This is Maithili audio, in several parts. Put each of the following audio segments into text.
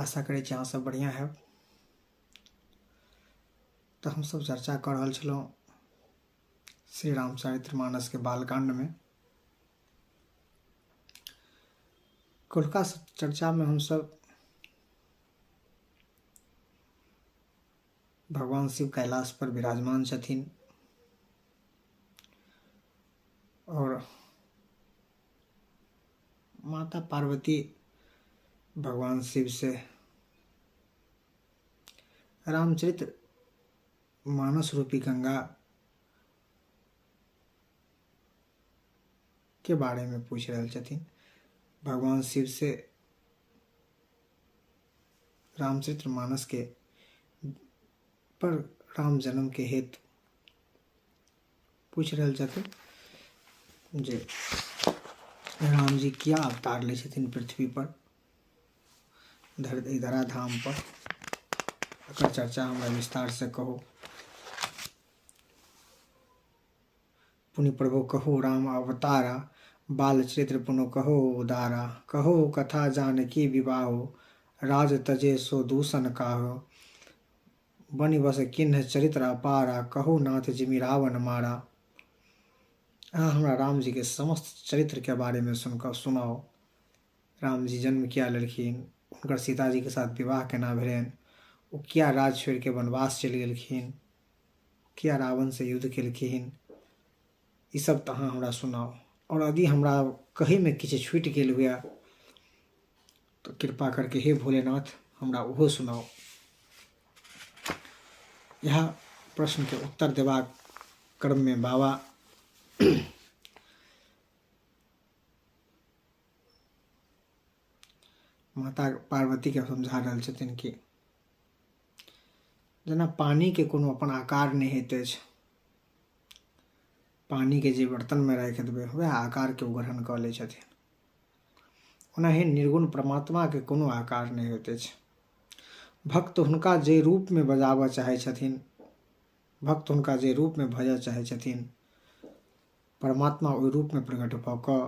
आशा करै छी अहाँ सब बढ़िआँ हैब। तऽ हमसब चर्चा कऽ रहल छलहुँ श्री रामचरित्र मानसके बालकाण्डमे। कल्हुका चर्चामे हमसब भगवान शिव कैलाश पर विराजमान छथिन आओर माता पार्वती भगवान शिव से रामचरित मानस रूपी गंगा के बारे में पूछ रहल छथिन। भगवान शिव से रामचरित्र मानस के पर राम जन्म के हेतु पूछि रहल छथिन जे राम जी किया अवतार लै छथिन पृथ्वी पर, धरा धाम पर, एकर चर्चा हमरा विस्तार से कहू। पुनि प्रभु कहो राम अवतारा, बाल चरित्र पुनु कहो उदारा, कहो कथा जानकी विवाहो, राज तजे सो दूषण काहो, बनि बस किन्ह चरित्र अपारा, कहो नाथ जिमि रावण मारा। अहाँ हमरा राम जी के समस्त चरित्र के बारे में सुनकर सुनाओ। राम जी जन्म किया लेलखिन, हुनकर सीता जी के साथ विवाह केना भेलनि, ओ किया राज छोड़ि के वनवास चलि गेलखिन, किया रावण से युद्ध केलखिन, ई सब तऽ अहाँ हमरा सुनाउ। आओर यदि हमरा कहैमे किछु छूटि गेल हुए तऽ कृपा करके हे भोलेनाथ हमरा ओहो सुनाउ। इएह प्रश्नके उत्तर देबाक क्रममे बाबा माता पार्वतीके समझा रहल छथिन कि जेना पानिके कोनो अपन आकार नहि होइत अछि, पानिके जे बर्तनमे राखि देबै वएह आकारके ओ ग्रहण कऽ लै छथिन, ओनाही निर्गुण परमात्माके कोनो आकार नहि होइत अछि। भक्त हुनका जे रूपमे बजाबऽ चाहै छथिन, भक्त हुनका जे रूपमे भजऽ चाहै छथिन, परमात्मा ओहि रूपमे प्रकट भऽ कऽ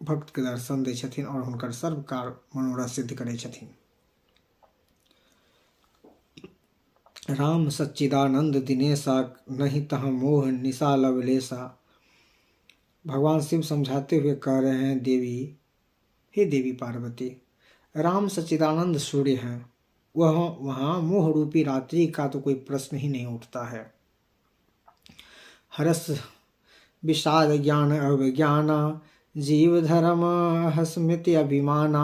भक्तके दर्शन दै छथिन आओर हुनकर सर्व कार्य मनोरथ सिद्ध करै छथिन। राम सच्चिदानंद दिनेशा, नहीं तह मोह निशा लवलेशा। भगवान शिव समझाते हुए कह रहे हैं, देवी, हे देवी पार्वती, राम सच्चिदानंद सूर्य हैं, वह वहाँ मोह रूपी रात्रि का तो कोई प्रश्न ही नहीं उठता है। हरस विषाद ज्ञान अवज्ञाना, जीव धर्म हस्मृति अभिमाना।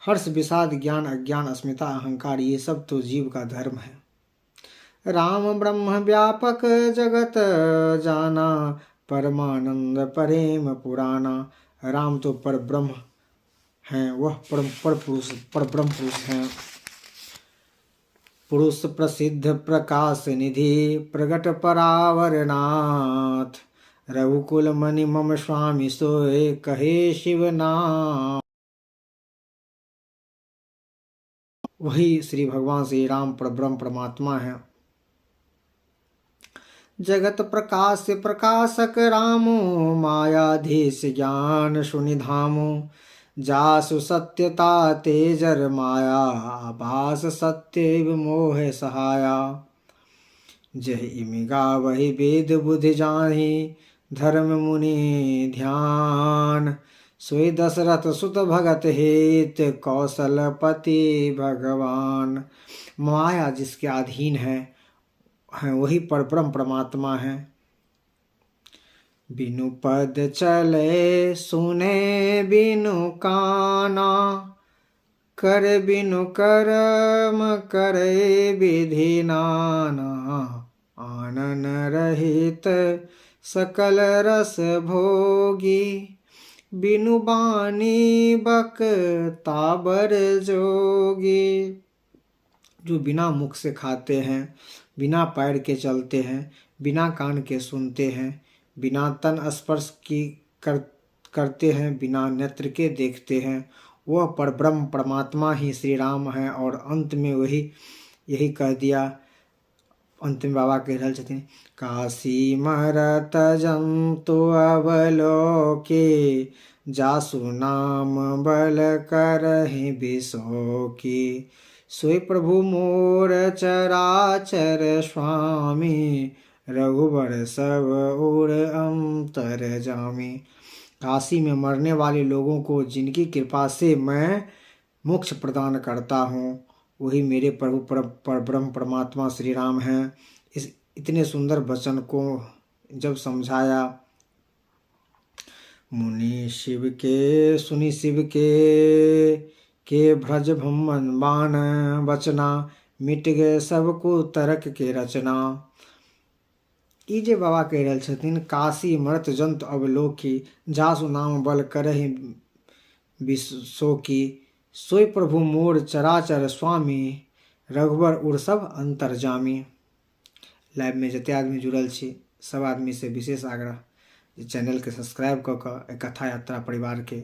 हर्ष विषाद ज्ञान अज्ञान अस्मिता अहंकार ये सब तो जीव का धर्म है। राम ब्रह्म व्यापक जगत जाना, परमानंद प्रेम पुराना। राम तो पर ब्रह्म हैं, वह परम पर पुरुष पर ब्रह्म पुरुष हैं। पुरुष प्रसिद्ध प्रकाश निधि प्रगट परावरनाथ, रघुकुल मणि मम स्वामी सोए कहे शिव नाम। वही श्री भगवान श्री राम पर ब्रह्म परमात्मा है। जगत प्रकाश प्रकाशक रामो, मायाधीश ज्ञान सुनिधामो। जासु सत्यता तेजर माया, आभास सत्य मोह सहाया। जह इमि गावहि वेद बुद्धि जाहि, धर्म मुनि ध्यान। सोई दशरथ सुत भगत हित, कौशलपति भगवान। माया जिसके अधीन है वही पर ब्रह्म परमात्मा है। बिनु पद चले सुने बिनु काना, कर बिनु कर्म करे विधि नाना। आनन रहित सकल रस भोगी, बिनु बानी बक ताबर जोगी। जो बिना मुख से खाते हैं, बिना पैर के चलते हैं, बिना कान के सुनते हैं, बिना तन स्पर्श की करते हैं, बिना नेत्र के देखते हैं, वह परब्रह्म परमात्मा ही श्री राम है। और अंत में वही यही कह दिया, अंत में बाबा कह रहल छथिन, काशी मरत जंतु अवलोके, जासु नाम बल करहि बिसोकी। सोई प्रभु मोर चराचर स्वामी, रघुबर सब उर अंतर जामी। काशी में मरने वाले लोगों को जिनकी कृपा से मैं मोक्ष प्रदान करता हूँ, वही मेरे प्रभु पर ब्रह्म परमात्मा श्री राम हैं। इस इतने सुंदर वचन को जब समझाया मुनि शिव के, सुनि शिव के भ्रज भम्मन बाण बचना, मिट गए सबको तरक के रचना। ई जे बाबा कहि रहल छथिन, काशी मृत जंतु अवलोकी, जासु नाम बल करहि विशोकी, सोई प्रभु मोर चराचर स्वामी, रघुबर उर सब अंतर्जामी। लाइव में जते आदमी जुड़ल छी सब आदमी से विशेष आग्रह जे चैनल के सब्सक्राइब कऽ कऽ एहि कथा यात्रा परिवार के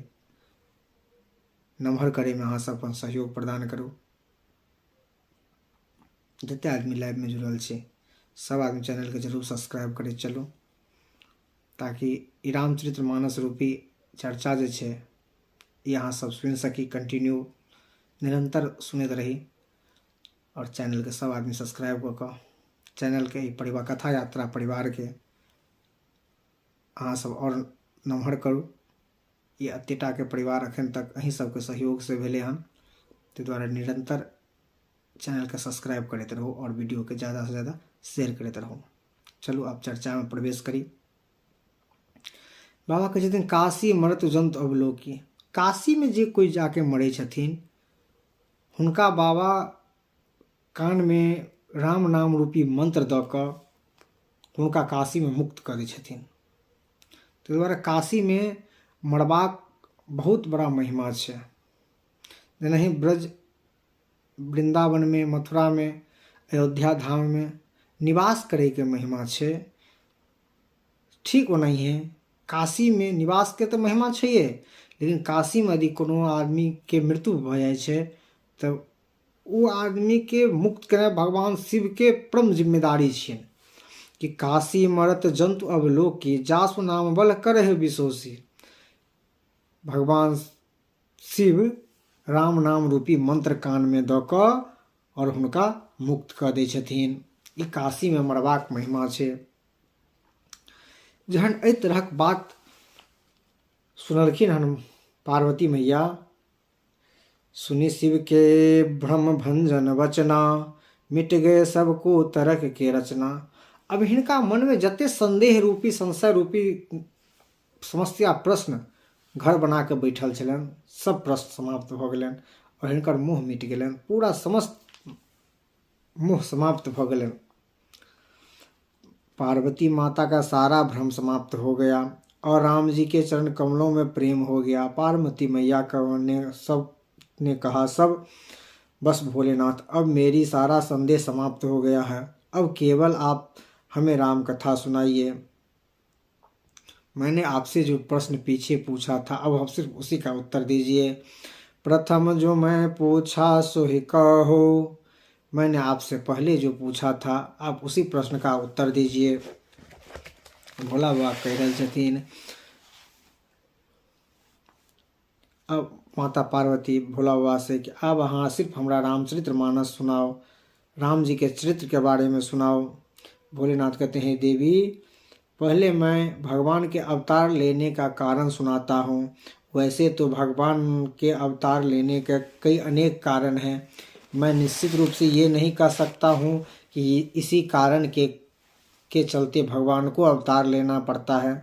नमहर करे में अहाँ सब अपन सहयोग प्रदान करू। जते आदमी लाइव में जुड़ल छी सब आदमी चैनल के जरूर सब्सक्राइब करैत चलू, ताकि ई रामचरित्र मानस रूपी चर्चा जे छै ई अहाँ सब सुनि सकी, कंटिन्यू निरंतर सुनैत रही। और चैनल के सब आदमी सब्सक्राइब कऽ कऽ चैनल के ई परिवार कथा यात्रा परिवार के अहाँ सब और नमहर करू। ई एतेटा के परिवार अखन तक अहीं सबके सहयोग से भेलै हन, ताहि दुआरे निरंतर चैनल के सब्सक्राइब करैत रहू और वीडियो के ज़्यादा से ज़्यादा शेयर करैत रहू। चलू आब चर्चा में प्रवेश करी। बाबा कहै छथिन काशी मृत जंतु अवलोकी। काशी में जे कोई जाके मरै छथिन हुनका बाबा कान में राम नाम रूपी मंत्र दऽ कऽ हुनका काशी में मुक्त कऽ दै छथिन। ताहि दुआरे काशी में मरबाक बहुत बड़ा महिमा छै। जेनाहि ब्रज वृंदावन में, मथुरा में, अयोध्या धाम में निवास करैके महिमा छै, ठीक ओनाहिए काशी में निवास के तऽ महिमा छैहे, लेकिन काशी में यदि कोनो आदमी के मृत्यु भऽ जाइ छै तऽ ओ आदमी के मुक्त केनाइ भगवान शिव के परम जिम्मेदारी छियनि कि काशी मरत जंतु अवलोकी, जासु नाम बल करह विशोषी। भगवान शिव राम नाम रूपी मंत्र कान में दऽ कऽ और हुनका मुक्त कऽ दै छथिन। ई काशी में मरबाक महिमा छै। जहन एहि तरहक बात सुनलखिन हन पार्वती मैया, सुनि शिव के भ्रम भंजन वचना, मिट गए सबको तरक के रचना। अब हिनका मन में जते संदेह रूपी संशय रूपी समस्या प्रश्न घर बना के बैठल छलनि, सब प्रश्न समाप्त भऽ गेलनि और हिनकर मोह मिट गेलनि, पूरा समस्त मोह समाप्त भऽ गेलनि। पार्वती माता का सारा भ्रम समाप्त हो गया और राम जी के चरण कमलों में प्रेम हो गया। पार्वती मैया का ने सब ने कहा, सब बस भोलेनाथ, अब मेरी सारा संदेह समाप्त हो गया है, अब केवल आप हमें राम कथा सुनाइए। मैंने आपसे जो प्रश्न पीछे पूछा था, अब आप सिर्फ उसी का उत्तर दीजिए। प्रथम जो मैं पूछा सो ही कहो, मैंने आपसे पहले जो पूछा था आप उसी प्रश्न का उत्तर दीजिए। भोला बाबा कहि रहल छथिन। अब माता पार्वती भोला बाबा से कि अब अहाँ सिर्फ हमरा रामचरित्र मानस सुनाओ, राम जी के चरित्र के बारे में सुनाओ। भोलेनाथ कहते हैं, देवी पहले मैं भगवान के अवतार लेने का कारण सुनाता हूँ। वैसे तो भगवान के अवतार लेने के कई अनेक कारण हैं, मैं निश्चित रूप से ये नहीं कह सकता हूँ कि इसी कारण के चलते भगवान को अवतार लेना पड़ता है।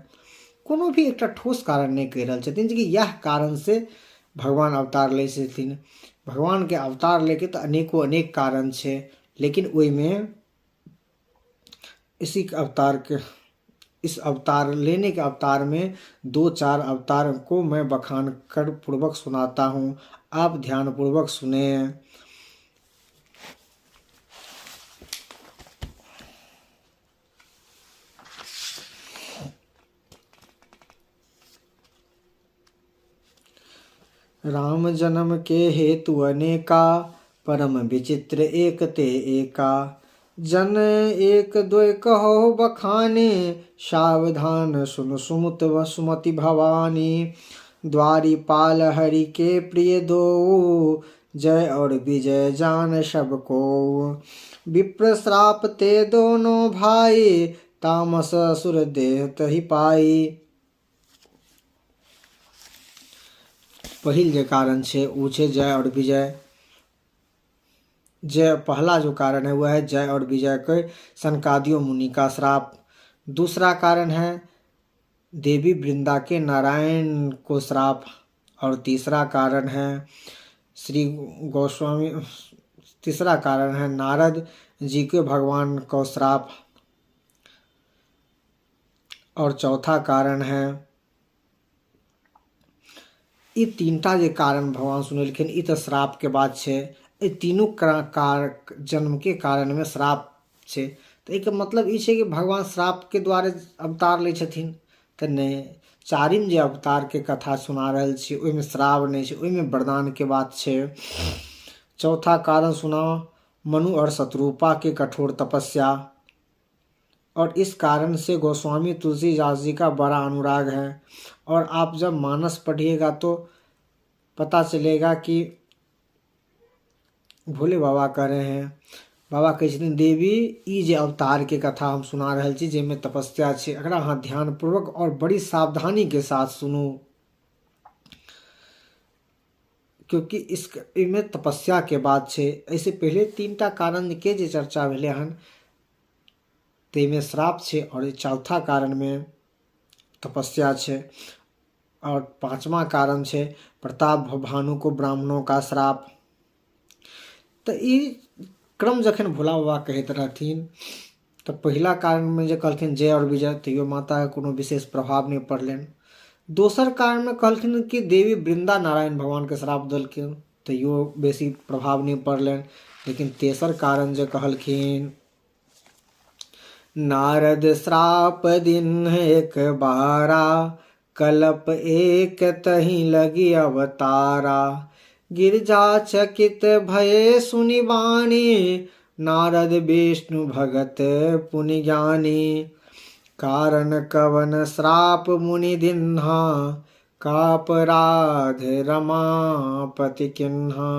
कोनो भी एकटा ठोस कारण नहीं कहि रहल छथिन जे कि यह कारण से भगवान अवतार लै छथिन। भगवान के अवतार लेके तऽ अनेको अनेक कारण छै, लेकिन ओहिमे इसी अवतार के, इस अवतार लेने के अवतार में दो चार अवतार को मैं बखान कर पूर्वक सुनाता हूँ, आप ध्यान पूर्वक सुने। राम जन्म के हेतु अनेका, परम विचित्र एक ते एका। जन एक द्वय कहो बखाने, सावधान सुन सुमुत सुमति भवानी। द्वारिपाल हरि के प्रिय दो, जय और विजय जान सबको। विप्र श्राप ते दोनों भाई, तामस असुर देह तहि पाई। पहिल जे कारण छै ओ छै जय और विजय। जय पहला जो कारण है वह है जय और विजय के सनकादियों मुनि का श्राप। दूसरा कारण है देवी वृंदा के नारायण को श्राप। और तीसरा कारण है श्री गोस्वामी, तीसरा कारण है नारद जी के भगवान को श्राप। और चौथा कारण है, ई तीनटा जे कारण भगवान सुनेलखिन ई तऽ श्राप के बात छै। एहि तीनू कार जन्म के कारण मे श्राप छै। तऽ एहिके मतलब ई छै कि भगवान श्राप के द्वारे अवतार लै छथिन तऽ नहि। चारिम जे अवतार के कथा सुना रहल छी ओहिमे श्राप नहि छै, ओहिमे वरदान के बात छै। चौथा कारण सुना मनु और शत्रुपा के कठोर तपस्या। और इस कारण से गोस्वामी तुलसीदास जी का बड़ा अनुराग है। और आप जब मानस पढ़िएगा तो पता चलेगा कि भोले बाबा कह रहे हैं, बाबा कहै छथिन देवी ई जे अवतार के कथा हम सुना रहल छी जाहिमे तपस्या छै, एकरा अहाँ ध्यानपूर्वक और बड़ी सावधानी के साथ सुनू, क्योंकि इस एहिमे तपस्या के बात छै। एहिसँ पहिले तीनटा कारण के जे चर्चा भेलै हन ताहिमे श्राप छै, और चौथा कारणमे तपस्या छै। और पाँचवा कारण छै प्रताप भानु को ब्राह्मणों का श्राप। तऽ ई क्रम जखन भोला बाबा कहैत रहथिन तऽ पहिला कारणमे जे कहलखिन जय और विजय, तैयो माताके कोनो विशेष प्रभाव नहि पड़लनि। दोसर कारणमे कहलखिन कि देवी वृंदा नारायण भगवानके श्राप देलखिन, तैयो बेसी प्रभाव नहि पड़लनि। लेकिन तेसर कारण जे कहलखिन नारद श्राप दिन एक बारा, कलप एक तही लगी अवतारा। गिरजा चकित भये सुनि बाणी, नारद विष्णु भगत पुनि ज्ञानी। कारण कवन श्राप मुनि दिन्हा, कापराध रमापति किन्हा।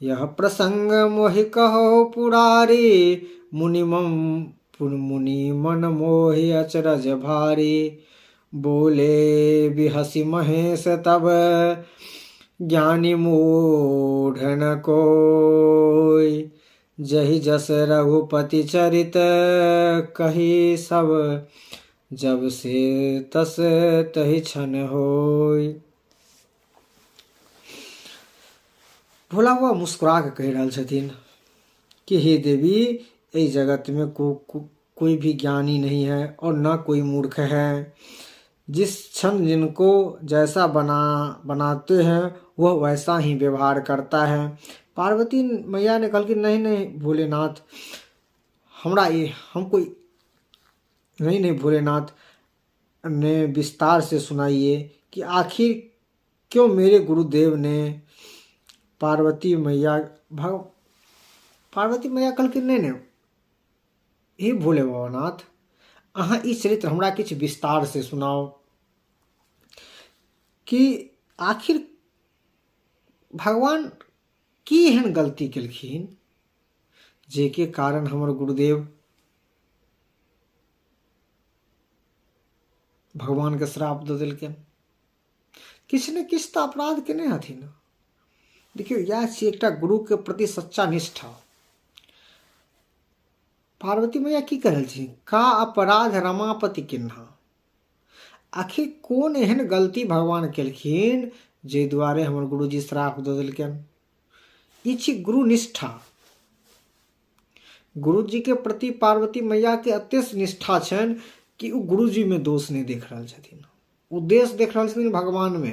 यह प्रसंग मोहि कहो पुरारी, मुनि मम मुनि मन मोहि अचरज भारी। बोले बिहसि महेश तब, ज्ञानी मूढ़ न कोई। जहि जस रघुपति चरित कही सब, जब से तस तहि क्षण होई। भोला बाबा मुस्कुरा के कहि रहल छथिन कि हे देवी, एहि जगत में कोई भी ज्ञानी नहीं है और न कोई मूर्ख है। जिस क्षण जिनको जैसा बनाते हैं वह वैसा ही व्यवहार करता है। पार्वती मैया ने कहलखिन नहीं नहीं भोलेनाथ, हमरा ये हमको नहीं नहीं भोलेनाथ ने विस्तार से सुनाइए कि आखिर क्यों मेरे गुरुदेव ने पार्वती मैया भग पार्वती मैया कहलखिन नहि नहि हे भोले बाबानाथ, अहाँ ई चरित्र हमरा किछु विस्तार से सुनाउ कि आखिर भगवान की एहन गलती केलखिन जाहिके कारण हमर गुरुदेव भगवानके श्राप दऽ देलखिन। किछु ने किछु तऽ अपराध केने हथिन। देखियौ इएह छियै एकटा गुरुके प्रति सच्चा निष्ठा। पार्वती मैया की कह रहल छी, का अपराध रमापति किन्हा, आखिर कोन एहन गलती भगवान केलखिन जाहि दुआरे हमर गुरुजी श्राप दऽ देलखिन। ई छी गुरु निष्ठा। गुरुजीके प्रति पार्वती मैयाके एतेक निष्ठा छनि कि ओ गुरुजीमे दोष नहि देख रहल छथिन, ओ देश देख रहल छथिन भगवानमे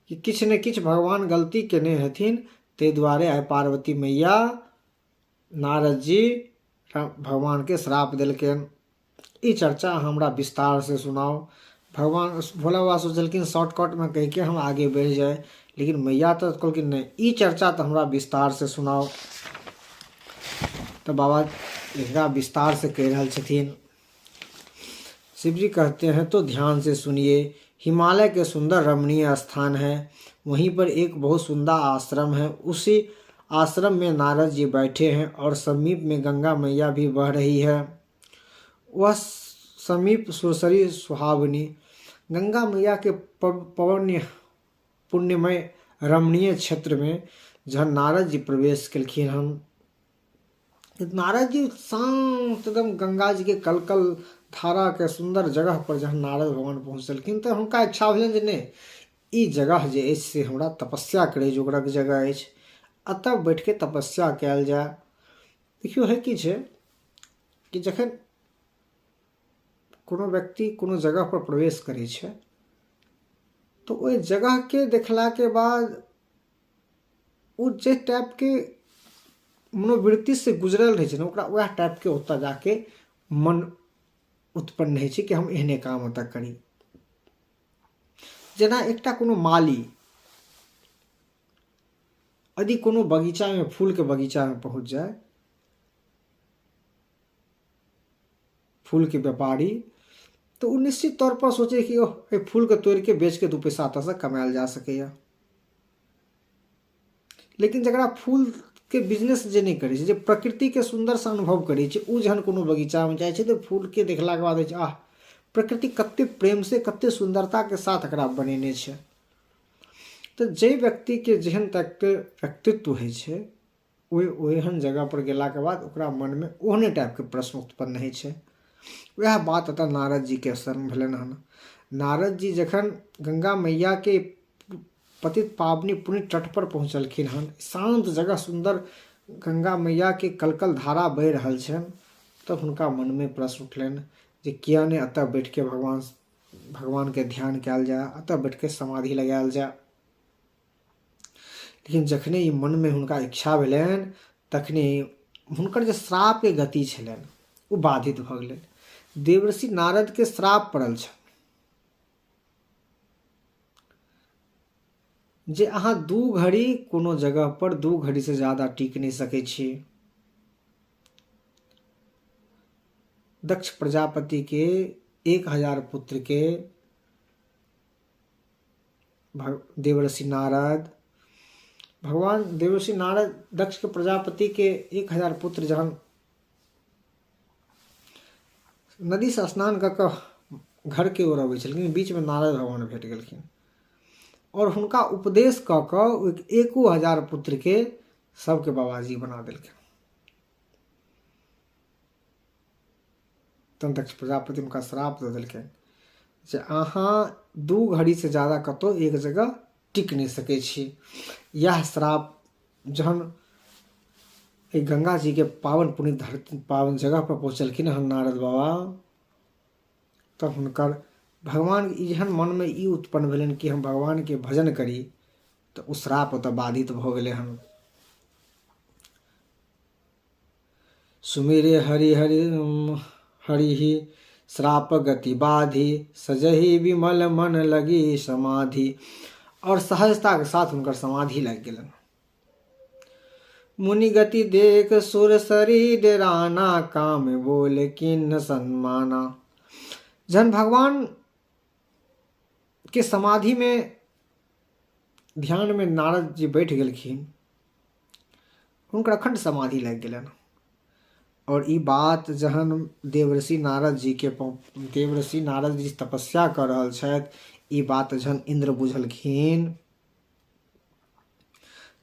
कि किछु ने किछु भगवान गलती केने हेथिन, ताहि दुआरे आइ पार्वती मैया नारद जी भगवानके श्राप देलकनि। ई चर्चा हमरा विस्तारसँ सुनाउ। भगवान भोला बाबा सोचलखिन शॉर्टकटमे कहिके हम आगे बढ़ि जाइ, लेकिन मैया तऽ कहलखिन नहि, ई चर्चा तऽ हमरा विस्तारसँ सुनाउ। तऽ बाबा एकरा विस्तारसँ कहि रहल छथिन। शिव जी कहते हैं तो ध्यान से सुनिए, हिमालय के सुंदर रमणीय स्थान है। वहीं पर एक बहुत सुंदर आश्रम है। उसी आश्रम में नारद जी बैठे हैं और समीप में गंगा मैया भी बह रही है। वह समीप सुरसरी सुहावनी गंगा मैया के पवन पुण्यमय रमणीय क्षेत्र में जहन नारद जी प्रवेश केलखिन हन, नारद जी शांत एकदम गंगा जी के कलकल धारा के सुंदर जगह पर जहन नारद भगवान पहुँचलखिन तऽ हुनका इच्छा भेलनि जे नहि, ई जगह जे अछि से हमरा तपस्या करै जोगरक जगह अछि, एतऽ बैठके तपस्या कयल जाय। देखियौ होइ की छै कि जखन कोनो व्यक्ति कोनो जगह पर प्रवेश करै छै तऽ ओहि जगहके देखलाके बाद ओ जे टाइपके मनोवृत्तिसँ गुजरल रहै छै ने, ओकरा वएह टाइपके ओतऽ जाके मन उत्पन्न होइ छै कि हम एहने काम ओतऽ करी। जेना एकटा कोनो माली यदि कोनो बगीचामे, फूलके बगीचामे पहुँच जाय, फूलके व्यापारी, तऽ ओ निश्चित तौरपर सोचै कि ओह, एहि फूलके तोड़िके बेचके दू पैसा एतऽसँ कमायल जा सकैए। लेकिन जकरा फूलके बिजनेस जे नहि करै छै, जे प्रकृतिके सुन्दरसँ अनुभव करै छै, ओ जहन कोनो बगीचामे जाइ छै तऽ फूलके देखलाके बाद होइ छै आह, प्रकृति कते प्रेमसँ कते सुन्दरताके साथ एकरा बनेने छै। तऽ जाहि व्यक्तिके जेहन टाइपके व्यक्तित्व होइ छै, ओहि ओहन जगहपर गेलाके बाद ओकरा मनमे ओहने टाइपके प्रश्न उत्पन्न होइ छै। वएह बात एतऽ नारद जीके संग भेलनि हन। नारद जी जखन गंगा मैयाके पतित पावनी पुण्य तट पर पहुँचलखिन हन, शान्त जगह, सुन्दर गंगा मैयाके कलकल धारा बहि रहल छनि, तब हुनका मनमे प्रश्न उठलनि जे किया नहि एतऽ बैठके भगवानके ध्यान कयल जाय, एतऽ बैठके समाधि लगायल जाय। लेकिन जखने ई मनमे हुनका इच्छा भेलनि तखने हुनकर जे श्रापके गति छलनि ओ बाधित भऽ गेलनि। देवर्षि नारदके श्राप पड़ल छल जे अहाँ 2 घड़ी कोनो जगह पर 2 घड़ीसँ ज्यादा टिक नहि सकै छी। दक्ष प्रजापतिके 1000 पुत्रके देवर्षि नारद भगवान देवर्षि नारद दक्ष के प्रजापति के 1000 पुत्र जहन नदी से स्नान कऽ कऽ घर के ओर अबै छलखिन, बीच में नारद भगवान भेट गेलखिन और हुनका उपदेश कऽ कऽ एको हजार पुत्र के सबके बाबाजी बना देलखिन। तहन दक्ष प्रजापति हुनका श्राप दऽ देलखिन जे अहाँ 2 घड़ीसँ ज्यादा कतहु एक जगह टिक नहि सकै छी। इएह श्राप जहन एहि गंगा जी के पावन पुण्य धरती पावन जगह पर पहुँचलखिन हन नारद बाबा, तब हुनकर भगवान एहन मनमे ई उत्पन्न भेलनि कि हम भगवानके भजन करी, तऽ ओ श्राप ओतऽ बाधित भऽ गेलै हन। सुमिरे हरि हरि हरि श्राप गति बाधि, सजहि विमल मन लगी समाधि। और सहजता के साथ हुनकर समाधि लागि गेलनि। मुनि गति देख सुर शरीर डराना, काम बोल किन्न सन्माना। जहन भगवान के समाधि में ध्यान में नारद जी बैठ गेलखिन, हुनकर अखंड समाधि लागि गेलनि। और ई बात जहन देवर्षि नारद जी के देवर्षि नारद जी तपस्या कऽ रहल छथि, ई बात जहन इन्द्र बुझलखिन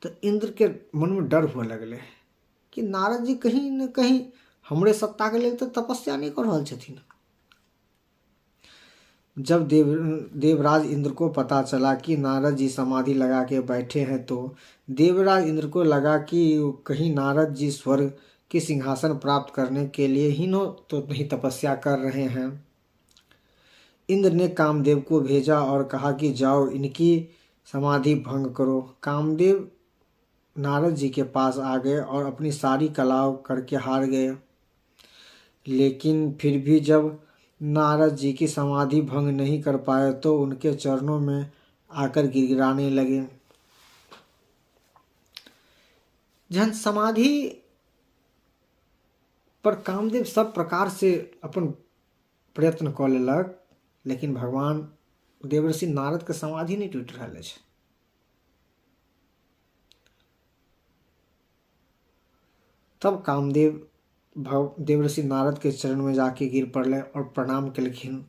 तऽ इन्द्र के मनमे डर हुअ लगलै कि नारद जी कहीं ने कहीं हमरे सत्ताके लेल तऽ तपस्या नहि कऽ रहल छथिन। जब देवराज इंद्र को पता चला कि नारद जी समाधि लगा के बैठे हैं, तो देवराज इंद्र को लगा कि कहीं नारद जी स्वर्ग के सिंहासन प्राप्त करने के लिए ही नो तो नहीं तपस्या कर रहे हैं। इंद्र ने कामदेव को भेजा और कहा कि जाओ इनकी समाधि भंग करो। कामदेव नारद जी के पास आ गए और अपनी सारी कलाओं करके हार गए, लेकिन फिर भी जब नारद जी की समाधि भंग नहीं कर पाए तो उनके चरणों में आकर गिड़गिड़ाने लगे। जहन समाधि पर कामदेव सब प्रकार से अपन प्रयत्न कऽ लेलक, लेकिन भगवान देवर्षि नारदके समाधि नहि टूटि रहल अछि। तब कामदेव देवर्षि नारद के चरण में जाके गिर पड़ले और प्रणाम केलखिन।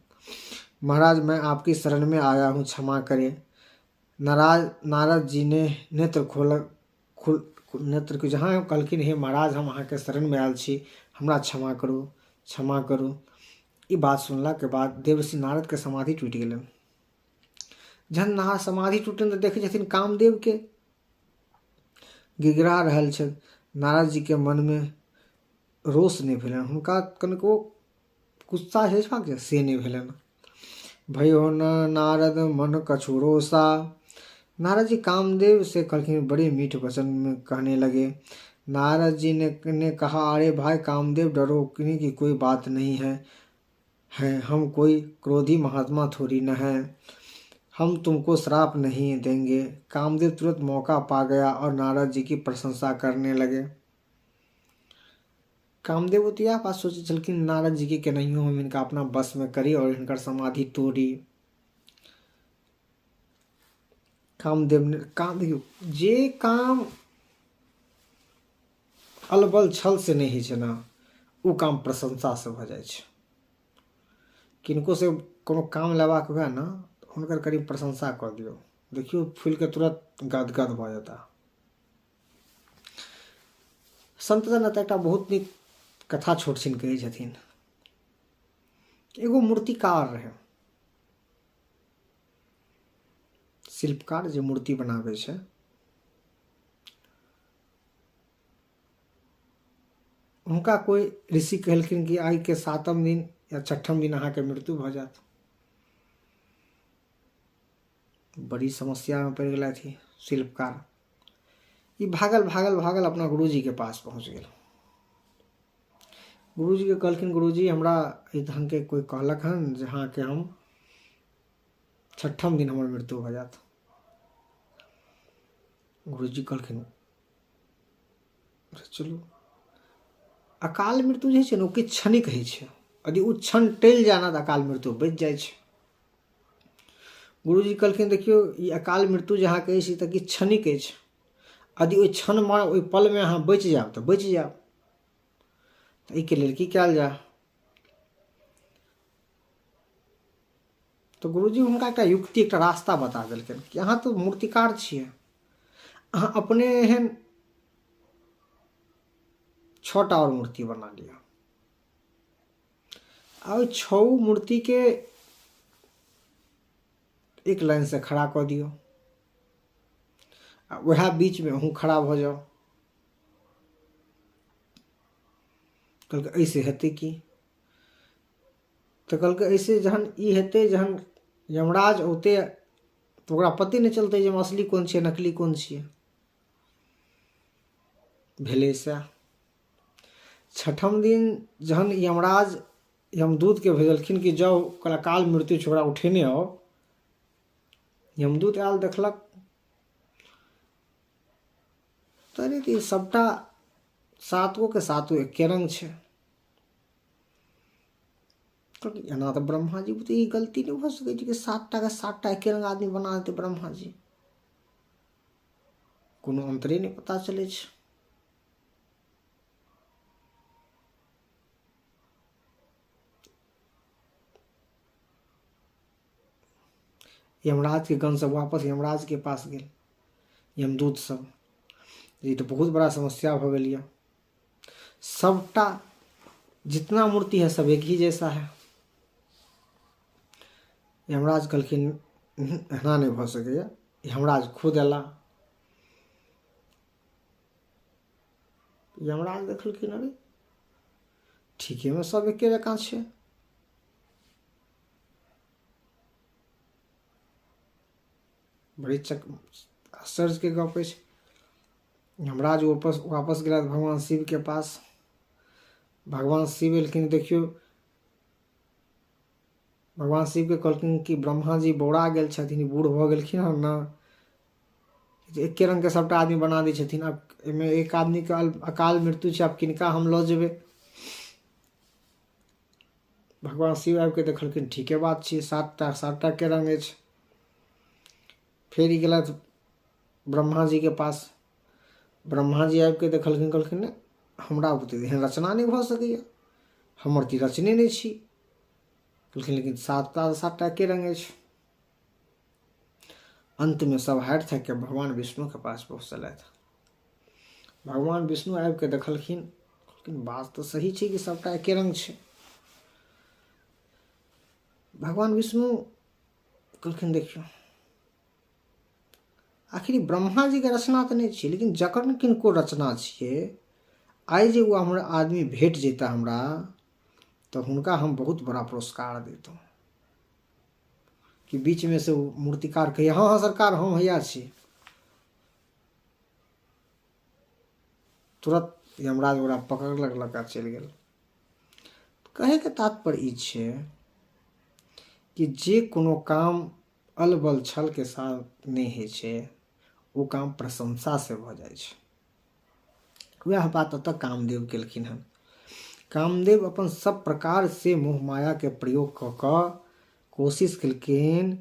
महाराज, मैं आपकी शरण में आया हूँ, क्षमा करें। नाराज नारद जी ने नेत्र खोल खुल नेत्र के जहाँ कहलखिन, हे महाराज, हम अहाँके शरणमे आयल छी, हमरा क्षमा करू, क्षमा करू। ई बात सुनलाके बाद देवर्षि नारदके समाधि टूटि गेलनि। जहन नहा समाधि टूटलनि तऽ देखै छथिन कामदेवके गिड़गिड़ा रहल छथि। नारद जीके मनमे रोष नहि भेलनि, हुनका कनिको गुस्सा होइ से नहि भेलनि। भयो न नारद मन कछु रोसा। नारद जी कामदेव से कहलखिन, बड़े मीठ वचन में कहने लगे। नारद जी ने कहा, अरे भाई कामदेव, डरो की कोई बात नहीं है, है हम कोई क्रोधी महात्मा थोड़ी न है, हम तुमको श्राप नहीं देंगे। कामदेव तुरंत मौका पा गया और नारद जी की प्रशंसा करने लगे। कामदेव तऽ इएह बात सोचै छलखिन, नारद जीके केनाहियो हम हिनका अपना वशमे करी आओर हिनकर समाधि तोड़ी। कामदेव ने काम देखियौ, जे काम अलबल छल से नहि होइ छै ने, ओ काम प्रशंसासँ भऽ जाइ छै। किनको से कोनो काम लेबाक हुए ने, हुनकर कनि प्रशंसा कऽ दियौ, देखियौ फूलिके तुरत गदगद भऽ जेता। संत जन एतऽ एकटा बहुत नीक कथा छोट छिन कहै छथिन। एगो मूर्तिकार रहै, शिल्पकार, जे मूर्ति बनाबै छै। हुनका कोइ ऋषि कहलखिन कि आइके सातम दिन या छठम दिन अहाँके मृत्यु भऽ जायत। बड़ी समस्यामे पड़ि गेलथि शिल्पकार। ई भागल भागल भागल अपना गुरुजीके पास पहुँच गेल। गुरुजीके कहलखिन, गुरुजी हमरा एहि ढङ्गके कोइ कहलक हन जे अहाँके हम छठम दिन हमर मृत्यु भऽ जायत। गुरुजी कहलखिन, चलू, अकाल मृत्यु जे छै ने ओ किछु क्षणिक होइ छै, यदि ओ क्षण टलि जाय ने तऽ अकाल मृत्यु बचि जाइ छै। गुरुजी कहलखिन, देखियौ ई अकाल मृत्यु जे अहाँके अछि तऽ किछु क्षणिक अछि, यदि ओहि क्षणमे ओहि पलमे अहाँ बचि जायब तऽ बचि जायब। तऽ एहिके लेल की कयल जाय? तऽ गुरुजी हुनका एकटा युक्ति, एकटा रास्ता बता देलखिन कि अहाँ तऽ मूर्तिकार छियै, अहाँ अपने एहन 6टा आओर मूर्ति बना लिअ आ ओहि छओ मूर्तिके एक लाइनसँ खड़ा कऽ दियौ आ उएह बीचमे अहूँ खड़ा भऽ जाउ। कहलकै एहिसँ हेतै की? तऽ कहलकै एहिसँ जहन ई हेतै, जहन यमराज औतै तऽ ओकरा पते नहि चलतै जे असली कोन छियै नकली कोन छियै। भेलै सएह। छठम दिन जहन यमराज यमदूतके भेजलखिन कि जाउ ओकरा अकाल मृत्यु छै, ओकरा उठेने आउ। यमदूत आयल, देखलक तऽ अरे तऽ ई सभटा सात गोके सातो एके रङ्ग छै। एना तऽ ब्रह्माजी बुते ई गलती नहि भऽ सकै छै कि सातटाके सातटा एके रङ्ग आदमी बना देतै ब्रह्माजी, कोनो अन्तरे नहि पता चलै छै। यमराजके गण सब वापस यमराजके पास गेल, यमदूत सब। ई तऽ बहुत बड़ा समस्या भऽ गेल यऽ, सबटा जितना मूर्ति है सब एक ही जैसा है। यमराज कहलखिन एना नहि भऽ सकैए। यमराज खुद अयला। यमराज देखलखिन, अरे ठीकेमे सब एके जकाँ छै। बड़ी चक आश्चर्यके गप अछि। यमराज वापस वापस गेला भगवान शिवके पास। भगवान शिव एलखिन, देखियौ भगवान शिवके कहलखिन कि ब्रह्माजी बौरा गेल छथिन, बूढ़ भऽ गेलखिन हन ने, जे एके रङ्गके सभटा आदमी बना दै छथिन। आब एहिमे एक आदमीके अकाल मृत्यु छै, आब किनका हम लऽ जेबै? भगवान शिव आबिके देखलखिन, ठीके बात छियै, सातटा सातटाके रङ्ग अछि। फेर ई गेलथि ब्रह्माजीके पास। ब्रह्माजी आबिके देखलखिन, कहलखिन नहि हमरा बुते एहन रचना नहि भऽ सकैए, हमर तऽ ई रचने नहि छी। कहलखिन लेकिन सातटा सातटा एके रङ्ग अछि। अन्तमे सब हारि थाकि कऽ भगवान विष्णुके पास पहुँचलथि। भगवान विष्णु आबि कऽ देखलखिन, कहलखिन बात तऽ सही छै कि सबटा एके रङ्ग छै। भगवान विष्णु कहलखिन देखियौ आखिर ब्रह्माजीके रचना तऽ नहि छियै, लेकिन जखन किनको रचना छियै, आइ जे ओ हमरा आदमी भेट जेता हमरा, तऽ हुनका हम बहुत बड़ा पुरस्कार दैतहुँ। कि बीचमे से ओ मूर्तिकार कहैए हँ हँ सरकार हम हैया छी। तुरंत यमराज ओकरा पकड़लक, लऽ कऽ चलि गेल। कहैके तात्पर्य ई छै कि जे कोनो काम अलबल छलके साथ नहि होइ छै, ओ काम प्रशंसासँ भऽ जाइ छै। वएह बात ओतऽ कामदेव केलखिन हन। कामदेव अपन सब प्रकार से मोह मायाके प्रयोग कऽ कऽ कोशिश केलखिन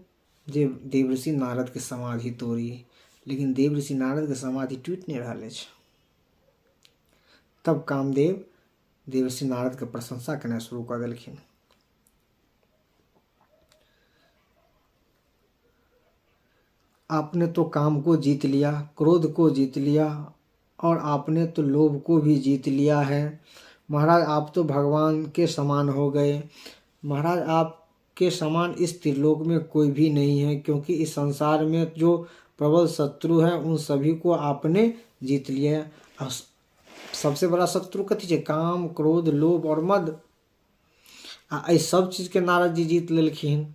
जे देवऋषि नारदके समाधि तोड़ी, लेकिन देवऋषि नारदके समाधि टूटि नहि रहल अछि। तब कामदेव देवऋषि नारदके प्रशंसा केनाइ शुरू कऽ देलखिन। आपने तो काम को जीत लिया, क्रोध को जीत लिया और आपने तो लोभ को भी जीत लिया है। महाराज आप तो भगवान के समान हो गए। महाराज आपके समान इस त्रिलोक में कोई भी नहीं है, क्योंकि इस संसार में जो प्रबल शत्रु हैं उन सभी को आपने जीत लिया है। और सबसे बड़ा शत्रु कथी छै? काम, क्रोध, लोभ और मद। आ एहि सब चीजके नारद जी जीत लेलखिन,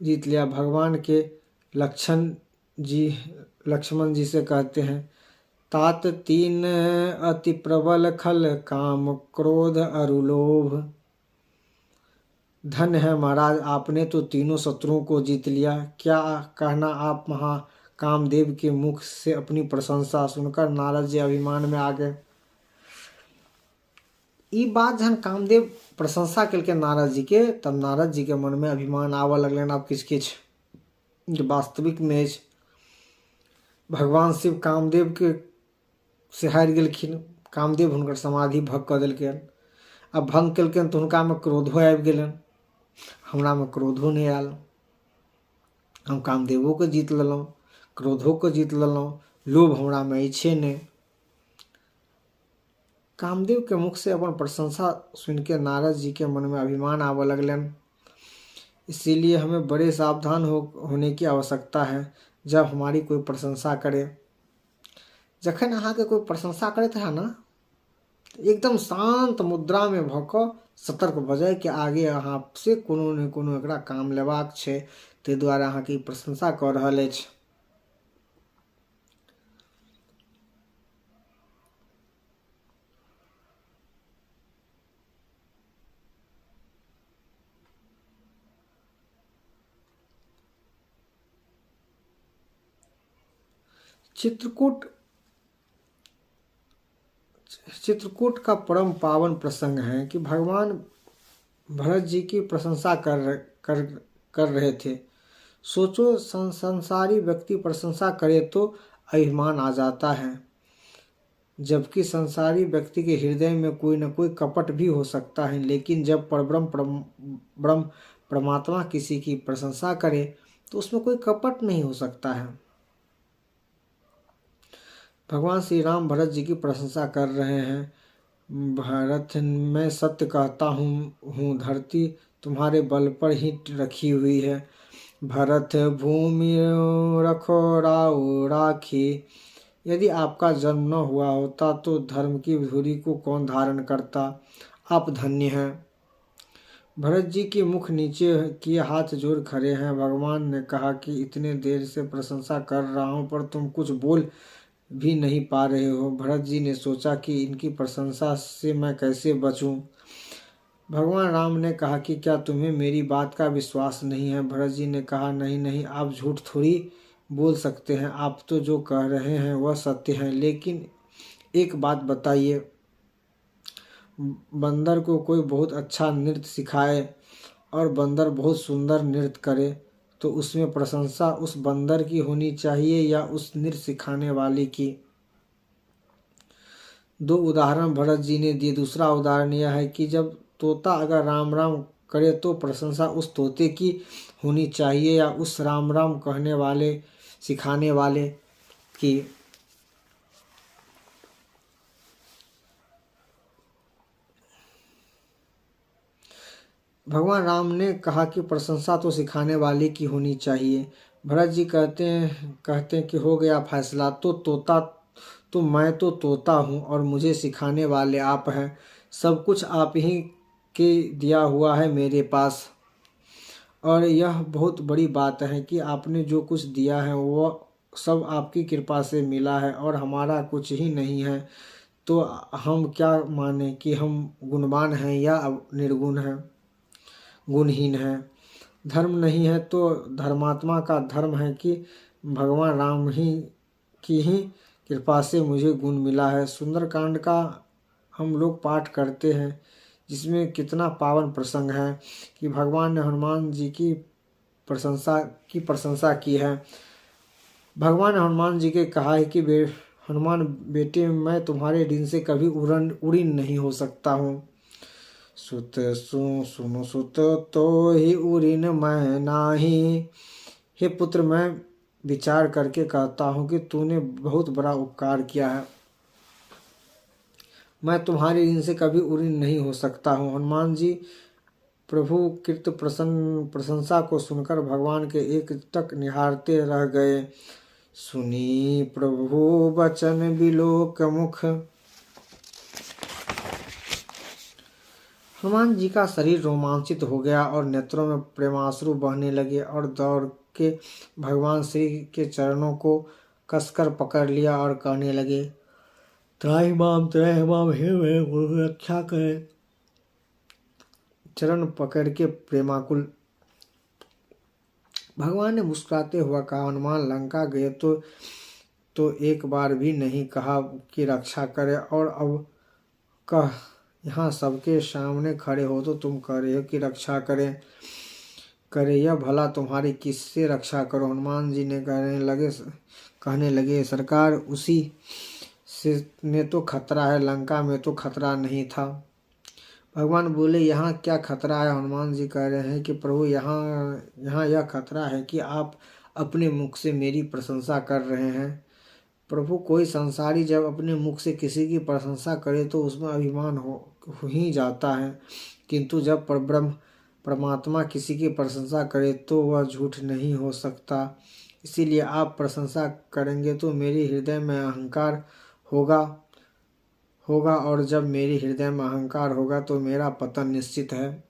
जीत लिया। भगवान के लक्षण जी लक्ष्मण जी से कहते हैं, तात तीन अति प्रबल खल काम क्रोध अरु लोभ। धन है महाराज, आपने तो तीनों शत्रुओं को जीत लिया। क्या कहना आप महा कामदेव के मुख से अपनी प्रशंसा सुनकर नारद जी अभिमान में आ गए। ई बात जहन कामदेव प्रशंसा केलकै नारद जी के, तब नारद जी के मन में अभिमान आबऽ लगलनि आब किछु किछु जे वास्तविक में अछि। भगवान शिव कामदेव के से हारि गेलखिन। कामदेव हुनकर समाधि भंग कऽ देलकनि। आ भंग केलकनि तऽ हुनकामे क्रोधो आबि गेलनि। हमरामे क्रोधो नहि आयल, हम कामदेवोके जीत लेलहुँ, क्रोधोके जीत लेलहुँ, लोभ हमरामे अछिए नहि। कामदेव के मुख से अपन प्रशंसा सुन के नारद जी के मन में अभिमान आवे लगलन। इसीलिए हमें बड़े सावधान होने की आवश्यकता है जब हमारी कोई प्रशंसा करे। जखन अहाँके कोई प्रशंसा करैत है ना, एकदम शांत मुद्रा में भऽ कऽ सतर्क भऽ जाय कि आगे अहाँ से कोनो ने कोनो एकरा काम लेबाक छै, ताहि दुआरे अहाँके ई प्रशंसा कऽ रहल अछि। चित्रकूट, चित्रकूट का परम पावन प्रसंग है कि भगवान भरत जी की प्रशंसा कर कर कर रहे थे। सोचो, संसारी व्यक्ति प्रशंसा करे तो अभिमान आ जाता है, जबकि संसारी व्यक्ति के हृदय में कोई न कोई कपट भी हो सकता है। लेकिन जब परब्रह्म ब्रह्म परमात्मा किसी की प्रशंसा करे तो उसमें कोई कपट नहीं हो सकता है। भगवान श्री राम भरत जी की प्रशंसा कर रहे हैं। भरत, मैं सत्य कहता हूँ, धरती तुम्हारे बल पर ही रखी हुई है। भरत भूमि रखो राव राखी। यदि आपका जन्म न हुआ होता तो धर्म की धुरी को कौन धारण करता। आप धन्य हैं। भरत जी के मुख नीचे किए हाथ जोड़ खड़े हैं। भगवान ने कहा कि इतने देर से प्रशंसा कर रहा हूँ पर तुम कुछ बोल भी नहीं पा रहे हो। भरत जी ने सोचा कि इनकी प्रशंसा से मैं कैसे बचूं। भगवान राम ने कहा कि क्या तुम्हें मेरी बात का विश्वास नहीं है। भरत जी ने कहा, नहीं नहीं, आप झूठ थोड़ी बोल सकते हैं, आप तो जो कह रहे हैं वह सत्य है। लेकिन एक बात बताइए, बंदर को कोई बहुत अच्छा नृत्य सिखाए और बंदर बहुत सुंदर नृत्य करे तो उसमें प्रशंसा उस बंदर की होनी चाहिए या उस नृत्य सिखाने वाले की। दो उदाहरण भरत जी ने दिए। दूसरा उदाहरण यह है कि जब तोता अगर राम राम करे तो प्रशंसा उस तोते की होनी चाहिए या उस राम राम कहने वाले सिखाने वाले की। भगवान राम ने कहा कि प्रशंसा तो सिखाने वाले की होनी चाहिए। भरत जी कहते हैं कि हो गया फैसला, तो तोता तो मैं तो तोता हूँ और मुझे सिखाने वाले आप हैं, सब कुछ आप ही के दिया हुआ है मेरे पास, और यह बहुत बड़ी बात है कि आपने जो कुछ दिया है वो सब आपकी कृपा से मिला है और हमारा कुछ ही नहीं है, तो हम क्या माने कि हम गुणवान हैं या निर्गुण हैं, गुणहीन हैं। धर्म नहीं है तो धर्मात्मा का धर्म है कि भगवान राम ही की ही कृपा से मुझे गुण मिला है। सुंदरकांड का हम लोग पाठ करते हैं जिसमें कितना पावन प्रसंग है कि भगवान ने हनुमान जी की प्रशंसा की है। भगवान ने हनुमान जी के कहा है कि हनुमान बेटे, मैं तुम्हारे ऋण से कभी उऋण नहीं हो सकता हूँ। सुत सुनु सुत तो ही उऋण मैं नाही। हे पुत्र, मैं विचार करके कहता हूँ कि तूने बहुत बड़ा उपकार किया है, मैं तुम्हारे ऋण से कभी उऋण नहीं हो सकता हूँ। हनुमान जी प्रभु कृत प्रशंसा को सुनकर भगवान के एक टक निहारते रह गए। सुनी प्रभु बचन बिलोक मुख। हनुमान जी का शरीर रोमांचित हो गया और नेत्रों में प्रेमाश्रु बहने लगे और दौड़ के भगवान श्री के चरणों को कसकर पकड़ लिया और कहने लगे, त्राहि माम हे गुरु रक्षा करें। चरण पकड़ के प्रेमाकुल भगवान ने मुस्कुराते हुआ कहा, हनुमान लंका गए तो एक बार भी नहीं कहा कि रक्षा करे, और अब कह यहाँ सबके सामने खड़े हो तो तुम कह रहे हो कि रक्षा करें करे, यह भला तुम्हारी किससे रक्षा करो। हनुमान जी ने कहने लगे, सरकार उसी से ने तो खतरा है, लंका में तो खतरा नहीं था। भगवान बोले, यहाँ क्या खतरा है। हनुमान जी कह रहे हैं कि प्रभु यहाँ यह खतरा है कि आप अपने मुख से मेरी प्रशंसा कर रहे हैं। प्रभु, कोई संसारी जब अपने मुख से किसी की प्रशंसा करे तो उसमें अभिमान हो ही जाता है, किंतु जब परब्रह्म परमात्मा किसी की प्रशंसा करे तो वह झूठ नहीं हो सकता। इसीलिए आप प्रशंसा करेंगे तो मेरे हृदय में अहंकार होगा और जब मेरे हृदय में अहंकार होगा तो मेरा पतन निश्चित है।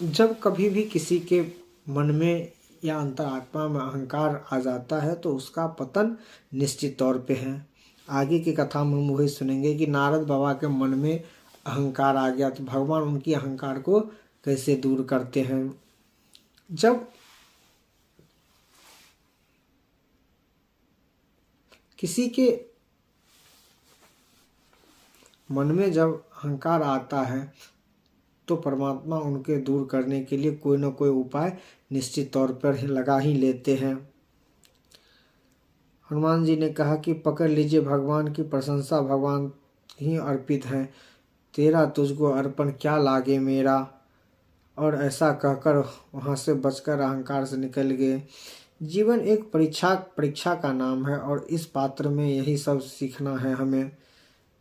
जब कभी भी किसी के मन में या अंतरात्मा में अहंकार आ जाता है तो उसका पतन निश्चित तौर पे है। आगे की कथा में हम वही सुनेंगे कि नारद बाबा के मन में अहंकार आ गया तो भगवान उनकी अहंकार को कैसे दूर करते हैं। जब किसी के मन में जब अहंकार आता है तो परमात्मा उनके दूर करने के लिए कोई ना कोई उपाय निश्चित तौर पर लगा ही लेते हैं। हनुमान जी ने कहा कि पकड़ लीजिए, भगवान की प्रशंसा भगवान ही अर्पित है, तेरा तुझको अर्पण क्या लागे मेरा। और ऐसा कहकर वहाँ से बचकर अहंकार से निकल गए। जीवन एक परीक्षा का नाम है और इस पात्र में यही सब सीखना है हमें।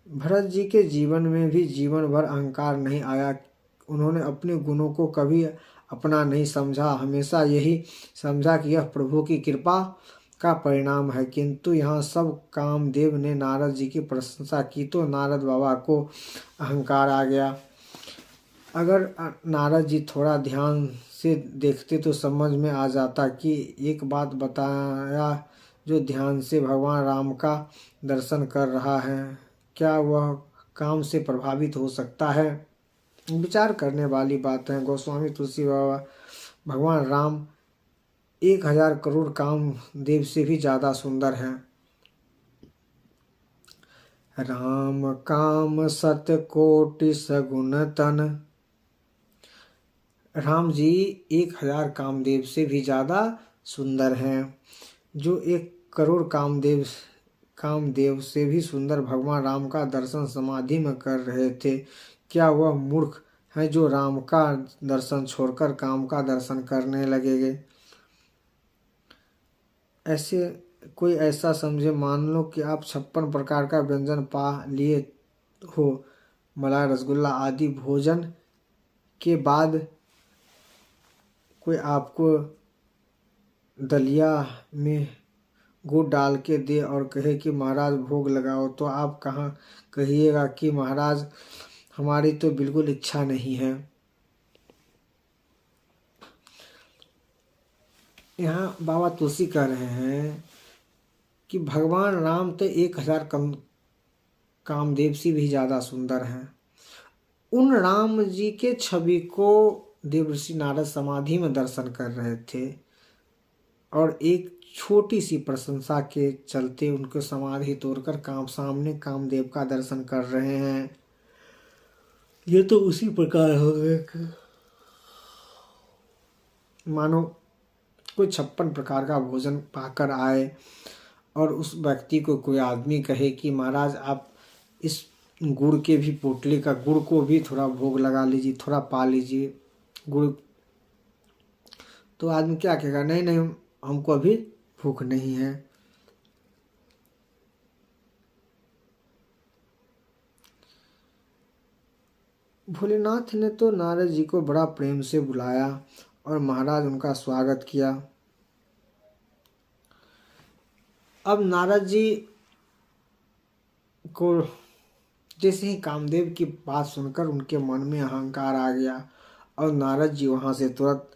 भरत जी के जीवन में भी जीवन भर अहंकार नहीं आया। उन्होंने अपने गुणों को कभी अपना नहीं समझा, हमेशा यही समझा कि यह प्रभु की कृपा का परिणाम है। किंतु यहाँ सब कामदेव ने नारद जी की प्रशंसा की तो नारद बाबा को अहंकार आ गया। अगर नारद जी थोड़ा ध्यान से देखते तो समझ में आ जाता कि एक बात बताया, जो ध्यान से भगवान राम का दर्शन कर रहा है, क्या वह काम से प्रभावित हो सकता है? विचार करने वाली बात है। गोस्वामी तुलसी बाबा भगवान राम 1000 करोड़ काम देव से भी ज़्यादा सुंदर हैं। राम काम सत कोटि सगुन तन, राम जी 1000 कामदेव से भी ज़्यादा सुंदर हैं। जो 1 करोड़ कामदेव कामदेव से भी सुंदर भगवान राम का दर्शन समाधि में कर रहे थे, क्या वह मूर्ख हैं जो राम का दर्शन छोड़कर काम का दर्शन करने लगेंगे? ऐसे कोई ऐसा समझे, मान लो कि आप 56 प्रकार का व्यंजन पा लिए हो, मलाई रसगुल्ला आदि भोजन के बाद कोई आपको दलिया में गुड़ डाल के दे और कहे कि महाराज भोग लगाओ, तो आप कहाँ कहिएगा कि महाराज हमारी तो बिल्कुल इच्छा नहीं है। यहाँ बाबा तुलसी कह रहे हैं कि भगवान राम तो 1000 कम कामदेव से भी ज़्यादा सुंदर हैं। उन राम जी के छवि को देवर्षि नारद समाधि में दर्शन कर रहे थे और एक छोटी सी प्रशंसा के चलते उनको समाधि तोड़कर काम सामने कामदेव का दर्शन कर रहे हैं। ये तो उसी प्रकार हो गया मानो कोई 56 प्रकार का भोजन पाकर आए और उस व्यक्ति को कोई आदमी कहे कि महाराज आप इस गुड़ के भी पोटली का गुड़ को भी थोड़ा भोग लगा लीजिए, थोड़ा पा लीजिए गुड़, तो आदमी क्या कहेगा, नहीं नहीं हमको अभी भूख नहीं है। भोलेनाथ ने तो नारद जी को बड़ा प्रेम से बुलाया और महाराज उनका स्वागत किया। अब नारद जी को जैसे ही कामदेव की बात सुनकर उनके मन में अहंकार आ गया और नारद जी वहां से तुरंत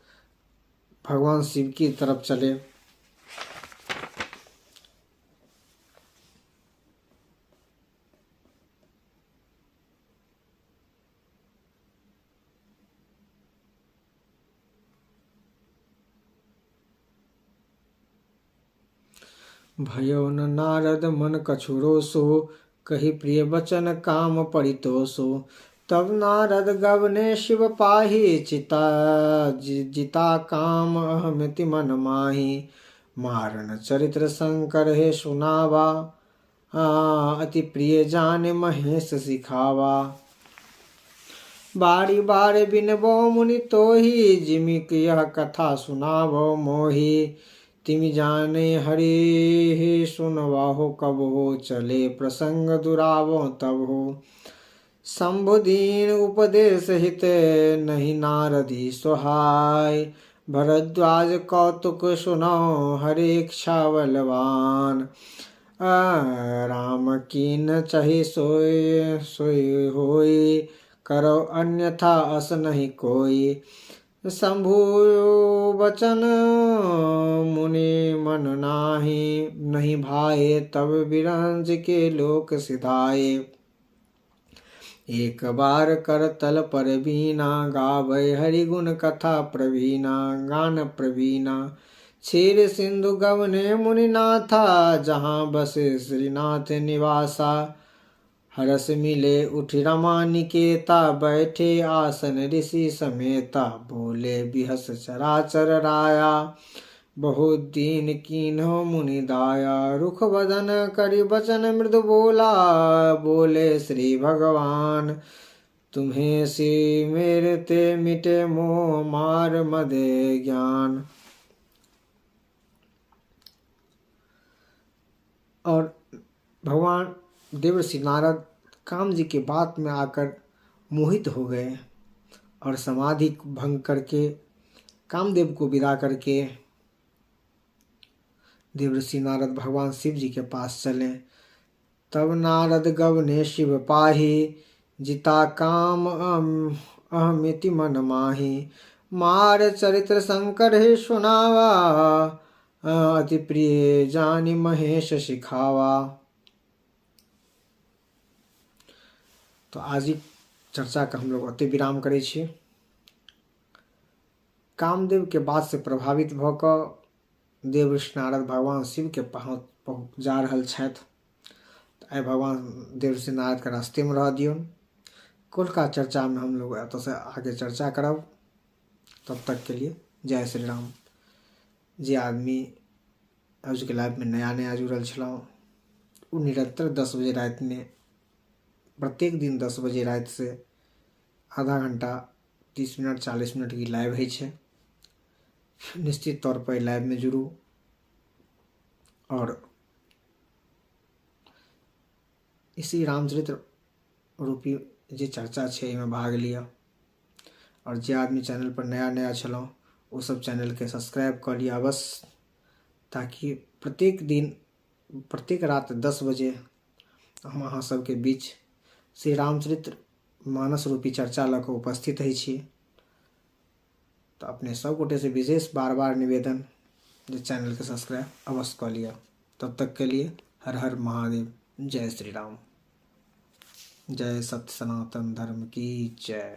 भगवान शिव की तरफ चले। भयो न नारद मन कछु रोसो, कही प्रिय बचन काम परितोषो। तब नारद गवने शिव पाही, चिता जिता काम अहमिति मन माही। मारन चरित्र शंकर हे सुनावा, अति प्रिय जान महेश सिखावा। बारी बार बिनबो मुनि तोही, जिमिक यह कथा सुनावो मोही। तिमि जाने हरि सुनवाहो कब हो, चले प्रसंग दुरावो तब हो। शंभुदीन उपदेश हित नहीं नारदी सोहाय। भरद्वाज कौतुक सुनो हरे इच्छा बलवान। राम कीन चहि सोय सोय होई, करो अन्यथा अस नहीं कोई। शंभु बचन मुनि मन नाही, नहीं भाए तब बिरंज के लोक सिधाए। एक बार कर तल पर बीना, गावे हरि गुण कथा प्रवीणा गान प्रवीणा। क्षीर सिंधु गवने मुनिनाथा, जहाँ बसे श्रीनाथ निवासा। हरस मिले उठ रमा निकेता, बैठे आसन ऋषि समेता। बोले बिहस चराचर राया, बहुत दीन कीन्हो मुनि दाया। रुख बदन करि बचन मृदु बोला, बोले श्री भगवान। तुम्हें सी मेरे ते मिटे मोह मार मदे ज्ञान। और भगवान देवर्षि नारद काम जी के बात में आकर मोहित हो गए और समाधि भंग करके कामदेव को विदा करके देवर्षि नारद भगवान शिव जी के पास चले। तब नारद गवने शिव पाही, जिता काम अहमिति मन माही। मार चरित्र शंकर ही सुनावा, अति प्रिय जानि महेश सिखावा। तो आज चर्चा के हम लोग अति विराम करै छी। कामदेव के बात से प्रभावित भऽ कऽ देवर्षि नारद भगवान शिव के पहुँच जा रहल छथि। आइ भगवान देवर्षि नारद के रास्ते में रह दियौन। कोलका चर्चा में हम लोग एतऽ से आगे चर्चा करब। तब तक के लिए जय श्री राम। जे आदमी आजुके लाइवमे नया नया जुड़ल छलहुँ, ओ निरन्तर 10 बजे रातिमे, प्रत्येक दिन 10 बजे रातिसँ आधा घण्टा, 30 मिनट, 40 मिनटके लाइव होइ छै। निश्चित तौरपर एहि लाइवमे जुड़ू आओर इसी रामचरित्र रूपी जे चर्चा छै एहिमे भाग लिअ। आओर जे आदमी चैनलपर नया नया छलहुँ, ओसभ चैनलके सब्सक्राइब कऽ लिअ अवश्य, ताकि प्रत्येक दिन प्रत्येक राति 10 बजे हम अहाँ सबके बीच श्री रामचरित्र मानस रूपी चर्चा लऽ कऽ उपस्थित होइ छी। तऽ अपने सब गोटेसँ विशेष बार बार निवेदन जे चैनलके सब्सक्राइब अवश्य कऽ लिअ। तब तक के लिए हर हर महादेव, जय श्री राम, जय सत्य सनातन धर्म की जय।